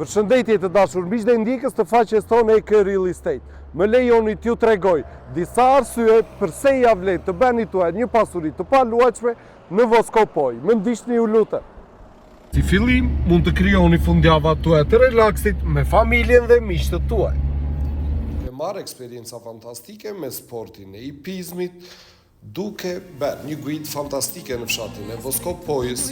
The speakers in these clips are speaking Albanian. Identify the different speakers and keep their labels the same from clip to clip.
Speaker 1: Përshëndetje të dashur miq dhe ndjekës të faqes tonë EK Real Estate. Më lejoni t'ju tregoj disa arsye përse ia vlen të bëni tuaj një pasuri të paluajtshme në Voskopojë. Më ndiqni ju lutem. Si fillim, mund të krijoni fundjavat tuaja të relaksit me familjen dhe miqtë tuaj. Duke marrë eksperienca fantastike me sportin e hipizmit, Duke bërë një guidë fantastike në fshatin e Voskopojës,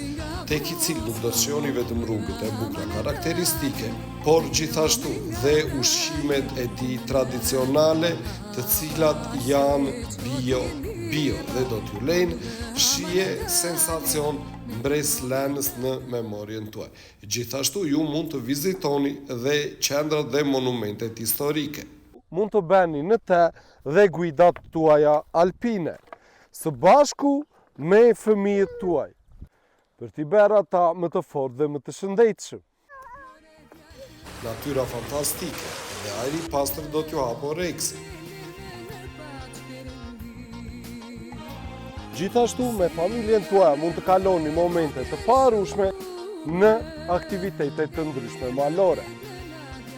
Speaker 1: tek i cili nuk do të shijoni vetëm rrugët e bukura karakteristike, por gjithashtu dhe ushqimet e tij tradicionale, të cilat janë bio bio dhe do t'ju lejnë shije sensacion mbresëlënës në memorien tuaj. Gjithashtu ju mund të vizitoni dhe qendrat dhe monumentet historike. Mund të bëni në të dhe guidat tuaja alpine, së bashku me fëmijët tuaj, për t'i bërë ata më të fortë dhe më të shëndetshëm. Natyra fantastike dhe ajri i pastër do t'ju hapë oreksin. Gjithashtu me familjen tuaj mund të kaloni momente të paharrueshme në aktivitete të ndryshme malore.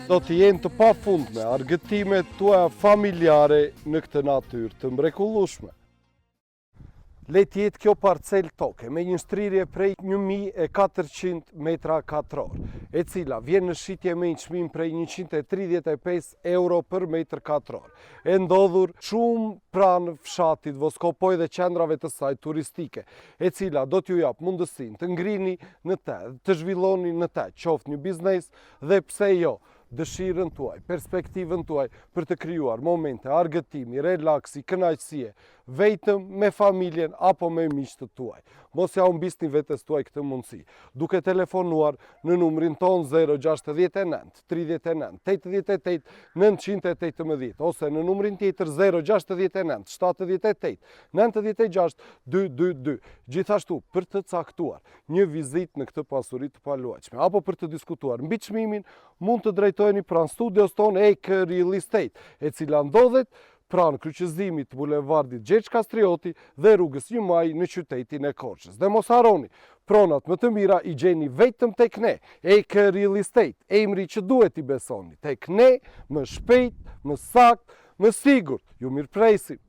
Speaker 1: Do të jenë të pafundme argëtimet tuaja familjare në këtë natyrë të mrekullueshme. Le të jetë kjo parcelë toke me një shtrirje prej 1400 metra katror, e cila vjen në shitje me një çmim prej 135 euro për metër katror, e ndodhur shumë pranë fshatit Voskopojë dhe qendrave të saj turistike, e cila do t'ju japë mundësinë të ngrini në të, të zhvilloni në të, qoftë një biznes, Dhe pse jo, dëshirën tuaj, perspektivën tuaj për të krijuar momente argëtimi, relaksi, kënaqësie, vetëm me familjen apo me miqtë tuaj. Mos ia humbisni vetes tuaj këtë mundësi, duke telefonuar në numrin tonë 069 39 88 918 ose në numrin tjetër 069 78 96 222. Gjithashtu, për të caktuar një vizitë në këtë pasuri të paluajtshme apo për të diskutuar mbi çmimin, mund të drejtoheni pranë studios tonë EK Real Estate, e cila ndodhet pranë kryqëzimit të bulevardit Gjergj Kastrioti dhe rrugës 1 Maj në qytetin e Korçës. Dhe mos harroni, pronat më të mira i gjeni vetëm tek ne, EK Real Estate, emri që duhet t'i besoni, tek ne, më shpejt, më saktë, më sigurt. Ju mirëpresim!